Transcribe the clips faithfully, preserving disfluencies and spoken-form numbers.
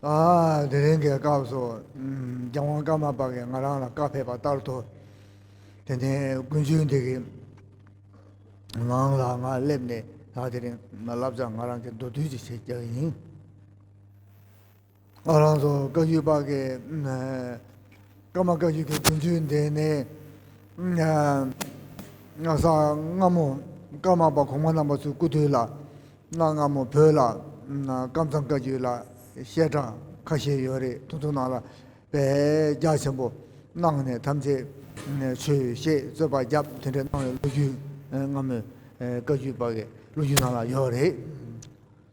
ཨ་དེ་རིང་གི་སྐབས་སུ་ཨམ་རྒྱལ་དབང་ཀརྨ་པ་གིས་ང་རང་ལ་བཀའ་ཕེབས་པ་ལྟར་དུ། དེ་ནས་དགུན་ཆོས་འདི་གི་ནང་ལ་ང་སླེབས་ནས། ད་དེ་རིང་བསླབ་བྱ་ང་རང་གི་མདོར་བསྡུས་ཅིག་བྱེད་རྒྱུ་ཡིན། ང་རང་ཚོ་བཀའ་བརྒྱུད་པ་གི་ཨམ་ཀརྨ་བཀའ་བརྒྱུད་ཀྱི་དགུན་ཆོས་འདི་ནས། ཨམ་གནངས་སྔ་མོ་ཀརྨ་པ་གོང་མ་རྣམ་པ་ཚོའི་སྐུ་དུས་ལ། གནངས་སྔ་མོ་བོད་ལ་ཨམ་ཀམ་ཚང་བཀའ་བརྒྱུད་ལ་བཤད་གྲྭ་ཁ་ཤས་ཡོད་རེད། དེ་ཚོ་ནང་ལ་དཔེ་རྒྱ་ཆེན་པོ་གནང་ནས། ཐམས་ཅད་ཆོས་བཤད་རྩོད་པ་བརྒྱབ། དེ་འདྲ་གནང་བའི་ལོ་རྒྱུས་སྔ་མོའི་བཀའ་བརྒྱུད་པ་གི་ལོ་རྒྱུས་ནང་ལ་ཡོད་རེད།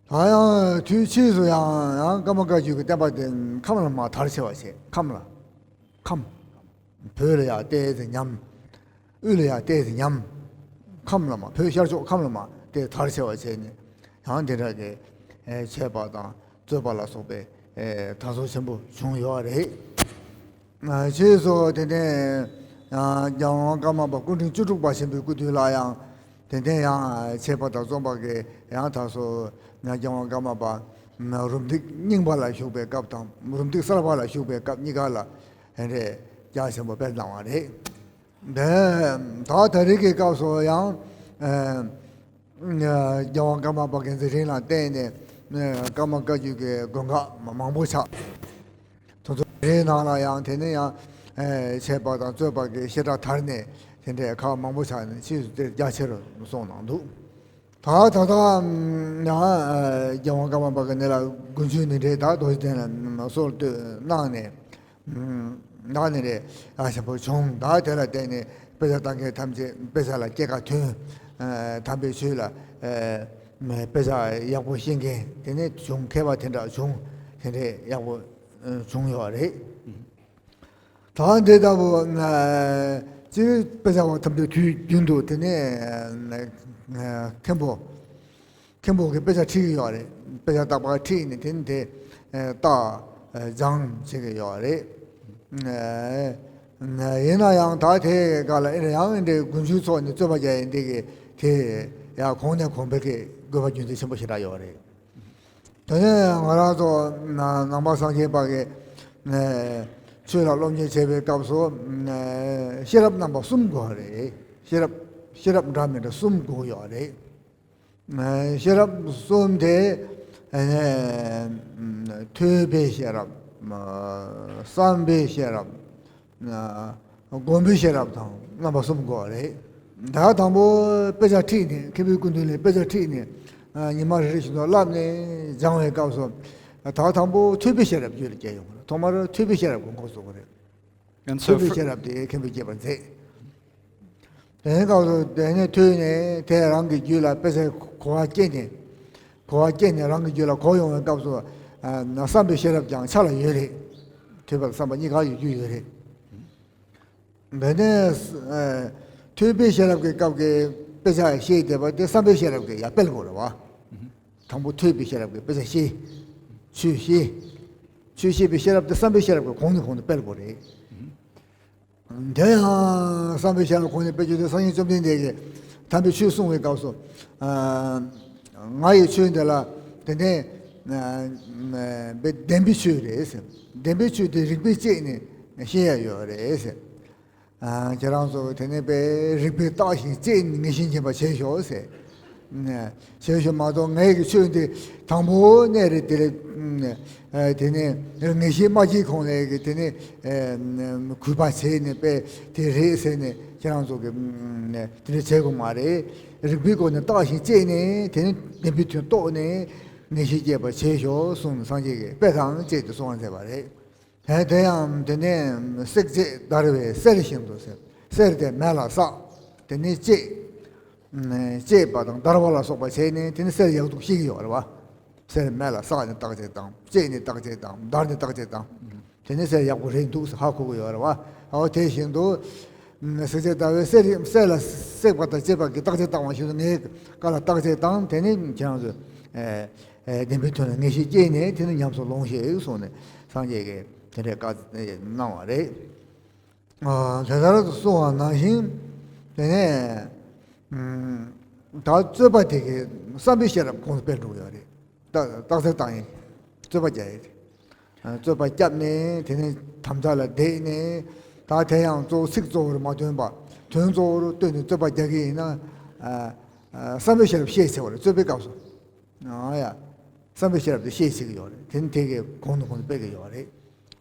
ད་ཡང་དུས་ཕྱིས་སུ་ཡང་ཡང་ཀརྨ་བཀའ་བརྒྱུད་ཀྱི་བསྟན་པ་དེ་ཁམས་ལ་མར་དར་ཆེ་བ་བྱས། ཁམས་ལ། ཁམས། བོད་ལ་ཡང་ཏོག་ཙམ་ཉམས། དབུས་ལ་ཡང་ཏོག་ཙམ་ཉམས། ཁམས་ལ་མར། བོད་ཤར་ཕྱོགས་ཁམས་ལ་མར་དེ་དར་ཆེ་བ་བྱས་ནས། ཡང་དེ་འདྲ་གི་ཨེ་འཆད་པ་དང་རྩོད་པ་ལ་སོགས་པའི་ཨེ་དར་སོ་ཆེན་པོ་བྱུང་ཡོད་རེད། ཨ་ཕྱིས་སུ་དེ་ནས་ཡང་རྒྱལ་དབང་ཀརྨ་པ་སྐུ་ཕྲེང་བཅུ་དྲུག་པ་ཆེན་པོའི་སྐུ་དུས་ལ་ཡང་དེ་ནས་ཡང་འཆད་པ་དང་རྩོམ་པ་གི་ཡང་དར་སོ། རྒྱལ་དབང་ཀརྨ་པ་རུམ་བཏེག་རྙིང་པ་ལ་བཞུགས་པའི་སྐབས་དང་རུམ་བཏེག་གསར་པ་ལ་བཞུགས་པའི་སྐབས་གཉིས་ཀ་ལ་ཨེ་རེད། རྒྱ་ཆེན་པོ་དཔེ་གནང་བ་རེད། དེ་ད་ད་རེས་ཀྱི་སྐབས་སུ་ཡང་ཨ་རྒྱལ་དབང་ཀརྨ་པ་དགེ་མཚན་རིན་ལ་བརྟེན་ནས་ཨ་ཀརྨ་བཀའ་བརྒྱུད་ཀྱི་དགོན་ཁག་མ་མང་པོ་ཆགས། དེ་ཚོ་རེའི་ནང་ལ་ཡང་དེ་ནས་ཡང་ཨ་འཆད་པ་དང་རྩོད་པ་གི་བཤད་གྲྭ་དར་ནས། དེ་འདྲའི་ཁག་མང་པོ་ཆགས་ནས་ཕྱིས་སུ་དེར་རྒྱ་ཆེ་རུ་སོང་གནང་འདུག། ད་ད་ལྟ་ཡང་རྒྱལ་དབང་ཀརྨ་པ་གི་ནི་ལ་དགུན་ཆོས་ནི་འདྲའི་ད་རྡོ་རྗེ་གདན་ལ་སྲོལ་གཏོད་གནང་ནས། ད་ནི་རེད། ཨ་ཞེ་པོ་བྱུང་། ད་དེ་ལ་བརྟེན་ནས་དཔེ་ཆ་ལྟ་མཁན་ཐམས་ཅད་དཔེ་ཆ་ལ་སྐྱེད་ཀ་ཐོན། ཨ་དམ་པའི་ཆོས་ལ་ཨ་དཔེ་ཆ་ཡག་པོ་ཤེས་མཁན་དེ་ནས་བྱུང་། མཁས་པ་དེ་འདྲ་བྱུང་། དེ་འདྲས་ཡག་པོ་ཨ་བྱུང་ཡོད་རེད། ད་འདི་ལྟ་བུ་ཨ་སྤྱིར་དཔེ་ཆ་བ་ཐམས་ཅད་དུས་རྒྱུན་དུ་དེ་ནས་ཨ་མཁན་པོ། མཁན་པོ་གིས་དཔེ་ཆ་ཁྲིད་ཀྱི་ཡོད་རེད། དཔེ་ཆ་རྟག་པར་ཁྲིད་ནས་དེ་ནི་དེ་ཨ་བལྟ་ཨ་སྦྱང་བྱེད་ཀྱི་ཡོད་རེད། ཨ་ཡིན་ན་ཡང་ད་དེ་ག་ལ་ཨེ་རེད། ཡང་ཨེ་འདྲའི་དགུན་ཆོས་ཚོགས་ནས་རྩོད་པ་རྒྱག་ཡས་འདི་གི་དེ་ཡང་གོང་ནས་གོང་འཕེལ་གྱི་དགོས་པ་རྒྱུ་མཚན་ཆེན་པོ་ཞེ་དྲག་ཡོད་རེད། དེ་ནས་ང་རང་ཚོ་ན་ནང་པ་སངས་རྒྱས་པ་གི་ཨ་ཆོས་ལ་སློབ་གཉེར་བྱེད་པའི་སྐབས་སུ་ཨ་ཤེས་རབ་རྣམ་པ་གསུམ་དགོས་རེད། ཤེས་རབ་ཤེས་རབ་འདྲ་མི་འདྲ་གསུམ་དགོས་ཡོད་རེད། ཤེས་རབ་གསུམ་དེ། ཐོས་པའི་ཤེས་རབ། བསམ་པའི་ཤེས་རབ། སྒོམ་པའི་ཤེས་རབ་དང་རྣམ་པ་གསུམ་དགོས་པ་རེད། ད་དང་པོ་དཔེ་ཆ་ཁྲིད་ནས། མཁན་པོའི་སྐུ་མདུན་ལ་དཔེ་ཆ་ཁྲིད་ནས་ཉི་མ་རེ་རེ་བཞིན་དུ་བསླབས་ནས་སྦྱང་བའི་སྐབས་སུ། ད་དང་པོ་ཐོས་པའི་ཤེས་རབ་རྒྱུད་ལ་སྐྱེ་ཡོང་བ་རེད། ཐོག་མར་ཐོས་པའི་ཤེས་རབ་ཀྱི་འགོ་བཙུགས་པ་རེད། And so ཐོས་པའི་ཤེས་རབ་དེ་མཁན་པོས་བསྐྱེད་པར་མཛད། དེ་ནས་སྐབས་སུ་དེ་ནས་ཐོས་ནས་དེ་རང་གི་རྒྱུད་ལ་དཔེ་ཆའི་གོ་བ་སྐྱེས་ནས། གོ་བ་སྐྱེས་ནས་རང་གི་རྒྱུད་ལ་གོ་ཡོང་བའི་སྐབས་སུ་ཨ་བསམ་པའི་ཤེས་རབ་ཀྱང་ཆ་ལ་ཡོད་རེད། ཐོས་པ་དང་བསམ་པ་གཉིས་ཀ་ཡོད་རྒྱུ་ཡོད་རེད། དེ་ནས་ཨ་ཐོས་པའི་ཤེས་རབ་ཀྱི་སྐབས་ཀྱི་དཔེ་ཆ་ཤེས་བསྡད་པ་དེ་བསམ་པའི་ཤེས་རབ་ཀྱིས་ཡར་སྤེལ་དགོས་རེད་བ། དང་པོ་ཐོས་པའི་ཤེས་རབ་ཀྱིས་དཔེ་ཆ་ཤེས། ཆོས་ཤེས། ཆོས་ཤེས་པའི་ཤེས་རབ་དེ་བསམ་པའི་ཤེས་རབ་ཀྱིས་གོང་ནས་གོང་དུ་སྤེལ་དགོས་རེད། དེ་ཡང་བསམ་པའི་ཤེས་རབ་གོང་ནས་སྤེལ་རྒྱུ་དེ་སངས་རྒྱས་བཅོམ་ལྡན་འདས་ཀྱིས་དམ་པའི་ཆོས་གསུང་བའི་སྐབས་སུ། ཨ་ང་ཡི་ཆོས་འདི་ལ་དེ་ནས་ཨ་བདེན་པའི་ཆོས་རེད་ཟེར། བདེན་པའི་ཆོས་དེ་རིགས་པས་དཔྱད་ནས་ཤེས་ཡ་ཡོད་རེད་ཟེར། ཨ་ཁྱེད་རང་ཚོ་དེ་ནས་དཔེ་རིགས་པས་བརྟགས་ཤིང་དཔྱད་ནས་ངེས་ཤེས་སྐྱེད་པར་བྱེད་ཤོག་ཟེར། ནས་བྱེད་ཤོག་མ་གཏོགས་ངའི་གི་ཆོས་འདི་དང་པོ་གནས་རེད། དེ་ལས་ཨ་དེ་ནས་ངེས་ཤེས་མ་སྐྱེས་གོང་ལས་གི་དེ་ནས་ཨ་གུས་པ་བྱས་ནས་དཔེ་དེ་རེད་ཟེར་ནས་ཁྱེད་རང་ཚོ་གི་ཨ་དེ་འདྲ་བྱེད་དགོས་མ་རེད། རིགས་པའི་སྒོ་ནས་བརྟགས་ཤིང་དཔྱད་ནས་དེ་ནས་བདེན་པའི་དོན་རྟོགས་ནས་ངེས་ཤེས་སྐྱེད་པར་བྱེད་ཤོག་གསུངས་ནས་སངས་རྒྱས་ཀྱིས་དཔེ་དང་བཅས་ཏེ་གསུངས་པར་མཛད་པ་རེད། ཧེ། དེ་ཡང་དེ་ནས་བསྲེགས་བཅད་བརྡར་བའི་གསེར་བཞིན་དུ་ཟེར། གསེར་དེ་མེ་ལ་བསྲེགས། དེ་ནས་བཅད། བཅད་པ་དང་བརྡར་བ་ལ་སོགས་པ་བྱས་ནས་དེ་ནས་གསེར་ཡག་སྡུག་ཤེས་ཀྱི་ཡོད་རེད་བ། གསེར་མེ་ལ་བསྲེགས་ནས་བརྟག་དཔྱད་དང་། བཅད་ནས་བརྟག་དཔྱད་དང་། བརྡར་ནས་བརྟག་དཔྱད་དང་། དེ་ནས་གསེར་ཡག་པོ་རེད་འདུག་ཟེར་ཧ་གོ་གི་ཡོད་རེད་བ། འོ་དེ་བཞིན་དུ། བསྲེགས་བཅད་བརྡར་བའི་གསེར་གསེར་ལ་བསྲེགས་པ་དང་བཅད་པ་གི་བརྟག་དཔྱད་བཏང་བ་བཞིན་དུ་ངའི་བཀའ་ལ་བརྟག་དཔྱད་དང་། དེ་ནས་ཁྱེད་རང་ཚོས། ཨེ། ཨེ། བདེན་པའི་དོན་ལ་ངེས་ཤེས་སྐྱེས་ནས་དེ་ནི་ཉམས་སུ་ལོངས་ཤིག་གསུངས་ནས་སངས་རྒྱས་ཀྱིས་དེ་འདྲའི་བཀའ་གནང་བ་རེད། ཨ། དེ་ལྟར་གསུངས་པ་ནང་བཞིན། དེ་ནས་ཨམ། ད་རྩོད་པ་དེ་གའི་བསམ་པའི་ཤེས་རབ་གོང་དུ་སྤེལ་འགྲོ་གི་ཡོད་རེད། བརྟག་བརྟག་དཔྱད་བཏང་ཡས། རྩོད་པ་རྒྱག་ཡས་རེད། རྩོད་པ་བརྒྱབ་ནས་དེ་ནས་དམ་བཅའ་ལ་བསྡད་ནས། ད་དེ་ཡང་གཙོ་བོ་ཚིག་གཙོ་བོར་མ་ཐོན་པ། དོན་གཙོ་བོར་བཏོན་ནས་རྩོད་པ་རྒྱག་གི་ཡིན་ན། བསམ་པའི་ཤེས་རབ་ཤེས་བྱེད་པ་རེད། རྩོད་པའི་སྐབས་སུ། ཨ་ཡ། བསམ་པའི་ཤེས་རབ་དེ་ཤེས་བྱེད་ཀྱི་ཡོད་རེད། དེ་ནི་དེ་གའི་གོང་ནས་གོང་དུ་སྤེལ་གྱི་ཡོད་རེད།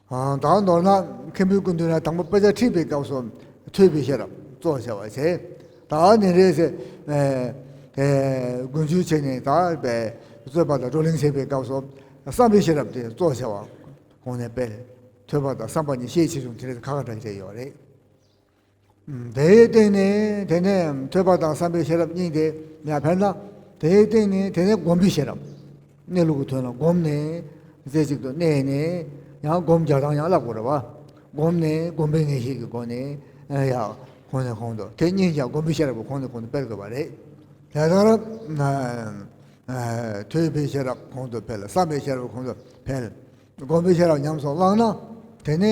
ད་མདོར་ན་མཁན་པོའི་སྐུ་མདུན་ལ་དང་པོ་དཔེ་ཆ་ཁྲིད་པའི་སྐབས་སུ་ཐོས་པའི་ཤེས་རབ་གཙོ་བྱ་བ་བྱས། ད་ནི་རེས་དེ་དགུན་ཆོས་བྱས་ནས་ད་རྩོད་པ་དང་བགྲོ་གླེང་བྱེད་པའི་སྐབས་སུ་བསམ་པའི་ཤེས་རབ་དེ་གཙོ་བྱ་བ་གོང་ནས་སྤེལ། ཐོས་པ་དང་བསམ་པ་གཉིས་ཤེས་བྱེད་ཀྱི་གཞུང་དེ་རེད། ཁ་ཁ་འདྲ་བྱས་ཡོད་རེད། དེའི་སྟེང་ནས་དེ་ནས་ཐོས་པ་དང་བསམ་པའི་ཤེས་རབ་གཉིས་དེ་ཡང་། དཔེར་ན་དེའི་སྟེང་ནས་དེ་ནས་སྒོམ་པའི་ཤེས་རབ། གནས་ལུགས་ཀྱི་དོན་ལ་བསྒོམས་ནས་རྩེ་གཅིག་ཏུ་གནས་ནས། ཡང་སྒོམ་རྒྱག་སྟངས་ཡང་བསླབ་དགོས་རེད་པ། བསྒོམས་ནས་སྒོམ་པའི་ངེས་ཤེས་ཀྱི་སྒོ་ནས་ཡང་གོང་ནས་གོང་དུ། དེ་གཉིས་ཀྱང་སྒོམ་པའི་ཤེས་རབ་ཀྱི་གོང་ནས་གོང་དུ་སྤེལ་དགོས་པ་རེད། དེ་ལྟར་ཐོས་པའི་ཤེས་རབ་གོང་དུ་འཕེལ། བསམ་པའི་ཤེས་རབ་གོང་དུ་འཕེལ། སྒོམ་པའི་ཤེས་རབ་ཉམས་སུ་བླངས་ན། དེ་ནས་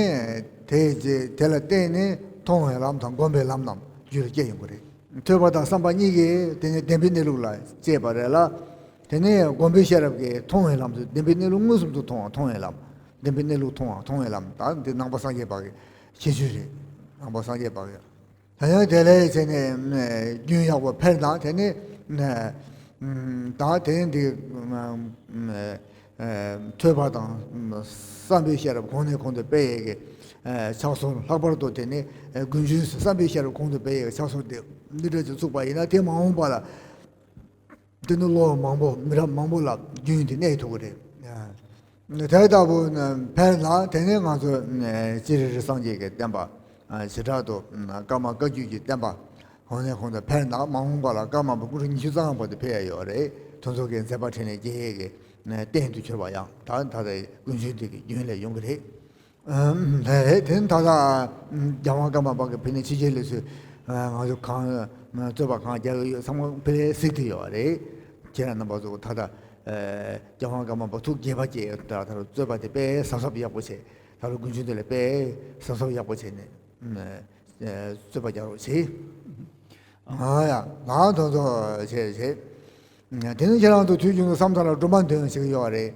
དེ་རྗེས་དེ་ལ་བརྟེན་ནས་མཐོང་བའི་ལམ་དང་སྒོམ་པའི་ལམ་རྣམས་རྒྱུད་ལ་སྐྱེ་ཡོང་གི་རེད། ཐོས་པ་དང་བསམ་པ་གཉིས་ཀྱིས་དེ་ནས་བདེན་པའི་གནས་ལུགས་ལ་སྐྱེས་པ་རེད་ལ། དེ་ནས་སྒོམ་པའི་ཤེས་རབ་ཀྱིས་མཐོང་བའི་ལམ་དུ་བདེན་པའི་གནས་ལུགས་མངོན་སུམ་དུ་མཐོང་བ། མཐོང་བའི་ལམ། བདེན་པའི་གནས་ལུགས་མཐོང་བ། མཐོང་བའི་ལམ། ད་འདི་ནང་པ་སངས་རྒྱས་པ་གི་ཁྱད་ཆོས་རེད། ནང་པ་སངས་རྒྱས་པ་གི། ད་ཡང་དེ་ལས་བྱས་ནས་རྒྱུན་ཡག་པོ་འཕེལ་དང་། དེ་ནས་ད་དེ་འདི་ཐོས་པ་དང་བསམ་པའི་ཤེས་རབ་གོང་ནས་གོང་དུ་སྤེལ་ཡས་ཀྱི་ཕྱག་སྲོལ། ལྷག་པར་དུ་དེ་ནས་དགུན་ཆོས་སུ་བསམ་པའི་ཤེས་རབ་གོང་དུ་སྤེལ་ཡས་ཀྱི་ཕྱག་སྲོལ་དེ་འདི་འདྲ་ཅིག་བཙུགས་པ་ཡིན་ན། དེ་མ་འོངས་པ་ལ་དེ་ནི་ལོ་མང་པོ། མི་རབས་མང་པོ་ལ་རྒྱུན་དེ་གནས་ཐུབ་ཀྱི་རེད། དེ་ལྟ་བུ་འཕེལ་ན། དེ་ནས་ང་ཚོ་སྤྱིར་རི་སངས་རྒྱས་ཀྱི་བསྟན་པ། བྱེ་བྲག་ཏུ་ཀརྨ་བཀའ་བརྒྱུད་ཀྱི་བསྟན་པ་གོང་ནས་གོང་དུ་འཕེལ་ན། མ་འོངས་པ་ལ་ཀརྨ་པ་སྐུ་ཕྲེང་ཉི་ཤུ་རྩ་ལྔ་པ་དེ་འཕེལ་ཡ་ཡོད་རེད། ཐོན་ཚོགས་ཀྱི་མཛད་པ་འཕྲིན་ལས་རྒྱས་ཡས་ཀྱི་རྟེན་དུ་གྱུར་པ་ཡང་ད་ད་ལྟའི་དགུན་ཆོས་འདི་གི་རྒྱུན་ལས་ཡོང་གི་རེད། ཨ། ལགས་རེད། དེ་ནི་ད་ལྟ་རྒྱལ་དབང་ཀརྨ་པ་གིས་ཕ་ནས་ཕྱི་རྒྱལ་ལ་སོང་། ང་ཚོ་གང་རྩོད་པ་གང་རྒྱག་གི་ཡོད་ཚང་མ་ཕ་ལས་གཟིགས་བསྡད་ཡོད་རེད། ཁྱེད་རང་རྣམ་པ་ཚོ་ད་ལྟ་རྒྱལ་དབང་ཀརྨ་པ་ཐུགས་དགྱེས་པ་སྐྱེས། ད་ལྟ་རྩོད་པ་དེ་དཔེ་གཟབ་གཟབ་ཡག་པོ་བྱས། ད་ལོ་དགུན་ཆོས་འདི་ལ་དཔེ་གཟབ་གཟབ་ཡག་པོ་བྱས་ནས་རྩོད་པ་རྒྱག་རོགས་བྱེད། ང་ཡ་ང་དོན་ཚོ་བྱས་བྱས། དེ་ནི་ཁྱེད་རང་ཚོ་དུས་རྒྱུན་དུ་བསམ་ཐག་ལ་སྒྲོལ་མ་འདོན་ཞིག་ཡོད་རེད།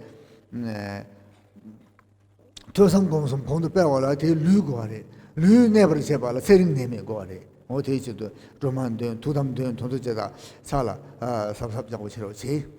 ཐོས་བསམ་སྒོམ་གསུམ་གོང་དུ་སྤེལ་བ་ལ་དེའི་ལུས་དགོས་པ་རེད། ལུས་གནས་པར་བྱེད་པ་ལ་ཚེ་རིང་ནད་མེད་དགོས་པ་རེད། འོ་དེའི་ཆེད་དུ་སྒྲོལ་མ་འདོན། ཐུགས་དམ་འདོན། དོན་དུ་བྱེད་དག་ཕྱག་ལ་གཟབ་གཟབ་རྒྱག་པ་བྱེད་རོགས་བྱེད།